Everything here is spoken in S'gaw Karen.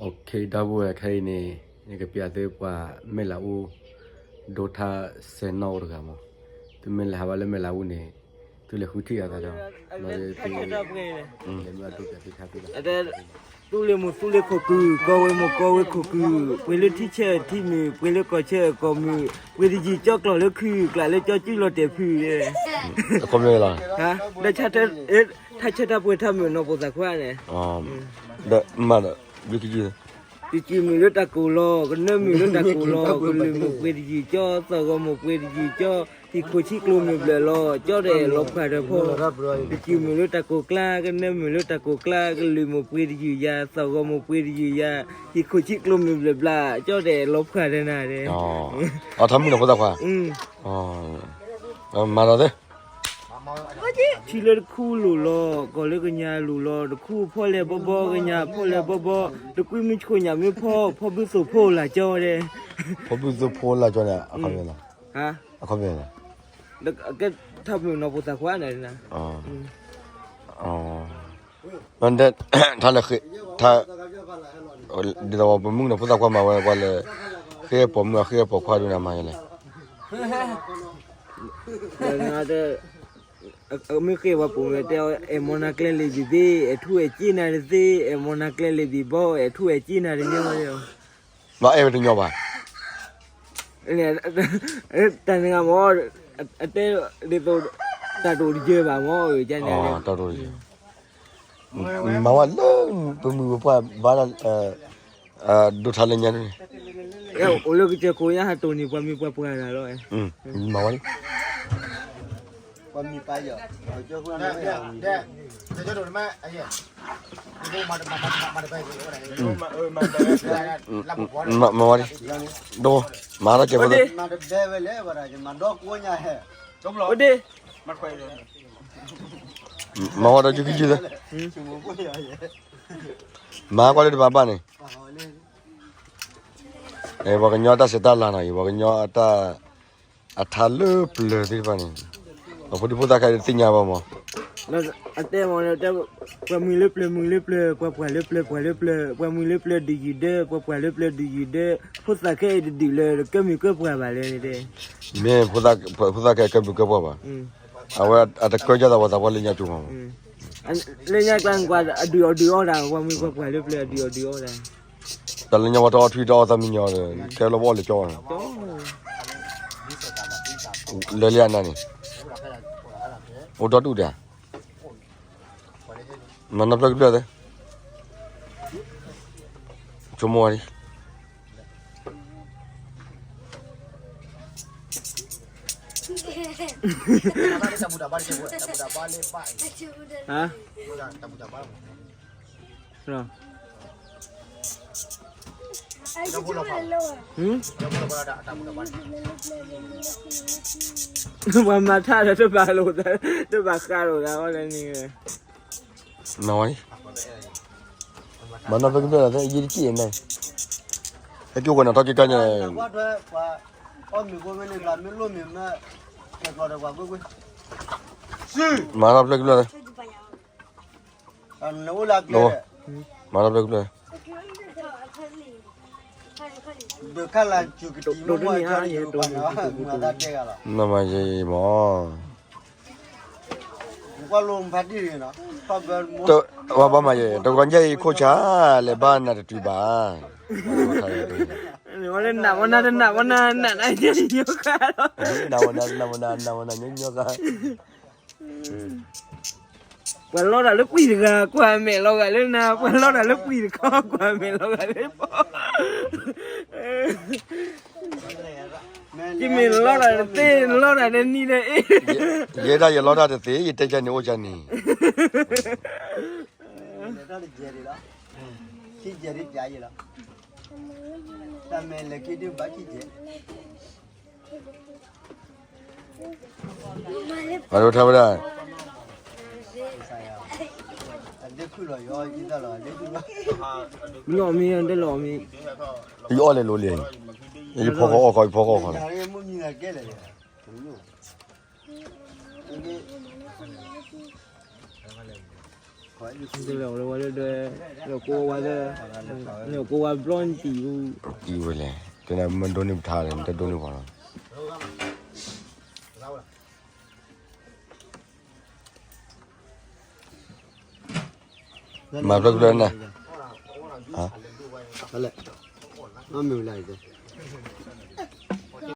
OK ဒီပုၢ်ဝဲၢ် ခဲအံၤန့ၣ် ယကပျးသုပှၤမဲာ်လးအူ ဒိထါစဲနီၣ်အိၣ်တဂၤမး, သုမ့ၢ်လဲၤဟးဘၣ်လၢမဲာ်လးအူန့ၣ် သုလဲၤဃုထံၣ်အသးဒီး လဲၤမ့ၢ်အဒိပျးသုထါသုလီၤ. သူလ့ၤမူးသူလ့ၤခိၣ်ကုၢ်, ကီဝ့ၤမူးကီဝ့ၤခိၣ်ကုၢ်, ပှ့ၤလၢထံဆဲးထံမုၢ်, ပှ့ၤလၢကီၢ်ဆဲးကီၢ်မုၢ်, ပှ့ၤတယုၢ်ကၠီကျီၢ်လၢခုၣ်, ကျးလၢကၠီကုၢ်လီၤတဲာ်ဖုၣ်, ဒီး ထါဆၢထၢၣ်ပှဲၤထါမုၢ်နီၢ်ပိာ်သးခွါန့ၣ်, တယုၢ်မုၢ်လၢတၢ်ကိၢ်လီၤ, ကနၢမုၢ်လၢတၢ်ကိၢ်လီၤ, ကလုၢ်မိၢ်ပှ့ၤတယုၢ်ကၠီ, သီၣ်ဂီၤမိၢ်ပှ့ၤတယုၢ်ကၠီ, ဟံၣ်ခိၣ်ဆံကျိၤမုၢ်ဘျၢၣ်လီၤ, ကၠီဒီးအဲၣ်လီၤဖှၣ်ဒီးဖီ, တယုၢ်မုၢ်လၢတၢ်ကိၢ်ကျါ, ကနၢမုၢ်လၢတၢ်ကိၢ်ကျါ, ကလုၢ်မိၢ်ပှ့ၤတယုၢ်ယၤ, သီၣ်ဂီၤမိၢ်ပှ့ၤတယုၢ်ယၤ, ဟံၣ်ခိၣ်ဆံကျိၤမုၢ်ဘျၢၣ်ဘျၣ်, ကၠီဒီးအဲၣ်လီၤဖှၣ်ဒီးနၤဒီး အထါမုၣ်နီၢ်ဖိသၣ်ခွါ, မၤဒီးသ့ ထံလၢတခူလိာ်လီၤ, ကီၢ်လၢကညးလိာ်လီၤ, တခူဖီလဲၢ်ဘီဘီ, ကညးဖီလဲၢ်ဘီဘီ, တကွံမုၢ်ဆှိၣ်ညၣ်မ့ၢ်ဖီ, ဖီဘုသိၣ်ဖိလၢ်ကၠီဝဲဒဲး, ဖီဘုသိၣ်ဖိလၢ်ကၠီန့ၣ် အခီပညီ, အခီပညီ, ကဲထါမုၣ်နီၢ်ဖိသၣ်ခွါန့ၣ်, ထါလၢဃ့, ထါ, ဒ်သိးပမုၣ်နီၢ်ဖိသၣ်ခွါမၤဝဲပှၤလၢ, ဃ့ပိာ်မုၣ်အဃ့ပိာ်ခွါဒ်နၤမၤယလဲၣ် မ့ၢ်ဃ့ပှၤပိာ်မုၣ်တဲ အဲၣ်မီနၤကျဲလၢဘံၣ်ဘ့ၣ် အဲၣ်ထူအဲၣ်က့နၤတသ့, အဲၣ်မီနၤကျဲလၢဘံၣ်ဘီ အဲၣ်ထူအဲၣ်က့နၤတညီ, မၤအဲၣ်ဝဲတညီဘၣ်, တၢ်နဂၤမ့ၢ်, အတဲဒ်သိး, တၢ်တအိၣ်တယၢၤဘၣ်မ့ၢ်, တၢ်တအိၣ်တယၢၤ, မၤဝဲလၢ, ပမုၢ်ပပှၢ်ဘၣ်, ဒိၣ်ထါလၢညါန့ၣ်, အိၣ်လၢကစၢၢ်ခိၣ်ညါဟးတိၢ်န့ၢ်ပှၤမံၤပှၤပှၢ်တၢ်လီၤ, မၤဝဲ, ဒိၣ်, မၤတၢ်ကဲဖိ, မၤဝဲဒီးယုၢ်ကယုၢ်သၢ, မၤကွၢ်လၢတဘၣ်ဘၣ်န့ၣ်, ပှၤကညီတၢ်ဆဲးတၢ်လၤနီၤအံၤ ပှၤကညီအတၢ်, အထါလၢပျၢၤသ့ၣ်တဖၣ်န့ၣ်, ပဖိဒံဖိသၣ်ခဲအံၤတသ့ၣ်ညါဘၣ်မး, အတဲမ့ၢ်, ပှၤမုၢ်လၢပျၢၤမုၢ်လၢပျၢၤ ပှၤပှၢ်လၢပျၢၤပှၢ်လၢပျၢၤ ပှၤမုၢ်လၢပျၢၤဒုးယုၢ်ဒၢ ပှၤပှၢ်လၢပျၢၤဒုးယုၢ်ဒၢ, ဖိသၣ်ခဲအံၤတဒုးလၢကၢမုၢ်ကၢပှၢ်ဘၣ်လဲၣ်န့ၣ်တဲ, မ့ၢ်, ဖိသၣ်ခဲအံၤကၢမုၢ်ကၢပှၢ်ဘၣ်, အဝဲအတကြၢးဒၣ်ပှၤသးပှၢ်လၢညါကၠိမး, လၢညါကျါန့ၣ် ပှၤအဒုးအီၣ်ဒုးအီၣ်ဒၣ် ပှၤမုၢ်ပှၤပှၢ်လၢပျၢၤအဒုးအီၣ်ဒုးအီၣ်ဒၣ်, တၢ်လၢညါပှၤတအီၣ်ထွံၣ်တအီၣ်သးမံညီၤဒီး ခဲလၢာ်ပအီၣ်လၢကၠီန့ၣ်, လၢလၢအနၤန့ၣ်, အိၣ်ဒီဒူၣ်ဒၣ်, မၤနီၢ်ဖျၢၣ်ကဖျၢၣ်သ့, ဆိကမိၣ်ဝဲလံ ပှၤမၤထါဒီးတဘၣ်လိာ်သး, တဘၣ်ဃးလိာ်သးအီၤလၢန့ၣ်, မၤနီၢ်ဖျၢၣ်ကဖျၢၣ်လီၤသ့ ယံတကံၣ်န့ၣ်, ဟဲက့ၤအိၣ်ဝဲနီၤထီၣ်က့ၤကါညါ, မၤနီၢ်ဖျၢၣ်ကဖျၢၣ်သ့, မၤနီၢ်ဖျၢၣ်ကဖျၢၣ်, နမၤယံၤမး ပှၤဘၣ်မၤယဲ တဂီၤညါအံၤခိၣ်ဆါ လဲၤဘၣ်နၤတတုၤဘၣ်, နးဝဲနးဝဲနးတနးဝဲနးနးနးညီညီဃါလီၤ, နးဝဲနးတနးဝဲနးနးဝဲနးညီညီဃါ, ပှၤလီတၢ်လၢပှံၢ်တဂၤ ကွၢ်မဲာ်လီၤဂာ်လၢနၤ, ပှၤလီတၢ်လၢပှံၢ်တခီ ကွၢ်မဲာ်လီၤဂာ်လၢပီၢ် ယမ့ၢ်လီတၢ်တသ့ လီတၢ်တနံၤဒီးအ့ၣ်, ယဲဒၣ်ယလီတၢ်တသ့ ယတဲကန့ၣ်အိၣ်ကန့ၣ်, တၢ်မဲာ်လဲၤက့ၤဒုးဘၣ်က့ၤကဲ, အဒိထါဝဲဒၣ်, လီၤမံၤ တလီၤမံၤ, ယအီၣ်လဲၤလိၤလံ, ယဖီဃီအီၣ်ခီ ယဖီဃီအီၣ်ခီလီၤ, မ့ၢ် တလဲၤဝဲဒၣ်, လဲၤကိးဝဲဒၣ်, လဲၤကိးဝဲဘျီနတံၤ, တံၤဝဲလဲၣ်, တဲနၤမ့ၢ်ဒိးန့ၢ်ပထါလဲၣ် နတဒိးန့ၢ်ပှၤလီၤ. မၤဖျိဖျိနၤ, မ့ၢ်လဲၣ်,